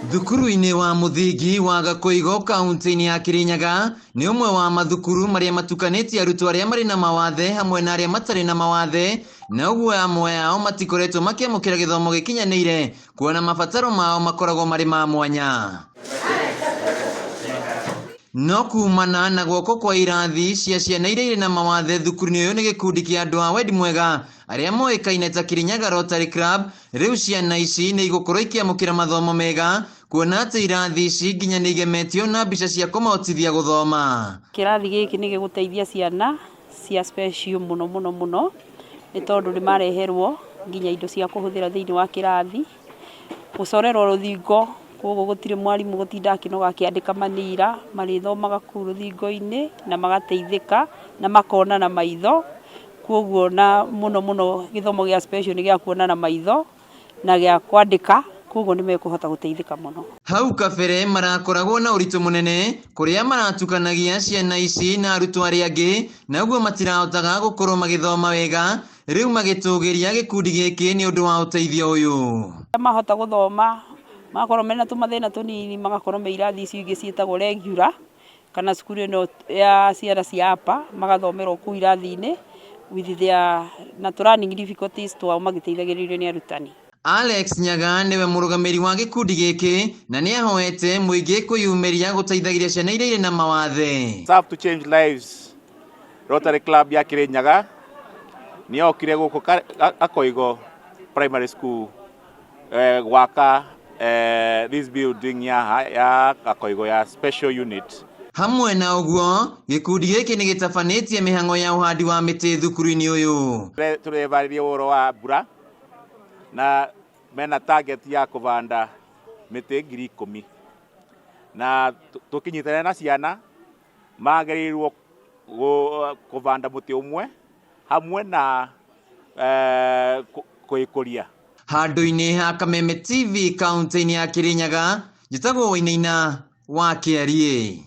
Thukuru-inĩ wa mũthingi wa Gakũigo kaunti-inĩ ya Kirinyaga nĩ ũmwe wa mathukuru marĩa matukanĩtie arutwo arĩa marĩ na mawathe hamwe na arĩa matarĩ na mawathe, na ũguo amwe ao matikoretwo makĩamũkĩra gĩthomo gĩkinyanĩire kuona mabataro mao makoragwo marĩ ma mwanya. No kumana na gwakwo kwa irathi cia ciana iria irĩ na mawathe thukuru-inĩ ũyũ nĩ gĩkundi kĩa andũ a wendi mwega arĩa moĩkaine ta Kirinyaga Rotary Club, rĩu ciana ici nĩ igũkorwo ikĩamũkĩra mathomo mega kuona atĩ irathi ici nginya nĩ igemetio na mbica cia kũmahotithia gũthoma. Kĩrathi gĩkĩ nĩ gĩgũteithia ciana cia special mũno mũno mũno, nĩ tondũ nĩ mareherwo nginya indo cia kũhũthĩra thĩinĩ wa kĩrathi, gũcorerwo rũthingo, koguo gũtirĩ mwarimũ gũtinda akĩnoga akĩandĩka manira, marĩthomaga kũu rũthingo-inĩ na magateithĩka na makona na maitho, koguo na mũno mũno gĩthomo gĩa special nĩ gĩa kuona na maitho na gĩa kwandĩka, koguo nĩ mekũhota gũteithĩka mũno. Hau kabere marakoragwo na ũritũ mũnene kũrĩa maratukanagia ciana ici na arutwo arĩa angĩ na ũguo matirahotaga gũkorwo magĩthoma wega, rĩu magĩtũgĩria gĩkundi gĩkĩ nĩ ũndũ wa ũteithio ũyũ. Mahota gũthoma magakorwo mena tũmathĩna tũnini magakorwo me irathi icio ingĩ ciĩtagwo regular kana cukuru ĩno ya ciana cia upper magathomerwo kũu irathi-inĩ with their na tũ learning difficulties twao magĩteithagĩrĩrio nĩ arutani. Alex Nyaga nĩwe mũrũgamĩrĩri wa gĩkundi gĩkĩ na nĩ ahoete mũingĩ kwĩyumĩria gũteithagĩria ciana iria irĩ na mawathe. Serve to Change Lives Rotary Club ya Kirinyaga nĩ yokire gũkũ Gakoigo Primary School gwaka this building ya Gakoigo ya special unit. Hamwe na ũguo, gĩkundi gĩkĩ nĩ gĩtabanĩtie mĩhang'o ya ũhandi wa mĩtĩ thukuru-inĩ ũyũ. Tũrebarĩria ũhoro wa mbura na mena target ya kũbanda mĩtĩ 10,000 na tũkĩnyitanĩra na ciana magĩrĩirwo kũbanda mũtĩ ũmwe hamwe na kũĩkũria. Handũ-inĩ ha Kameme TV kaunti-inĩ ya Kirinyaga, njĩtagwo Wainaina wa Kĩariĩ.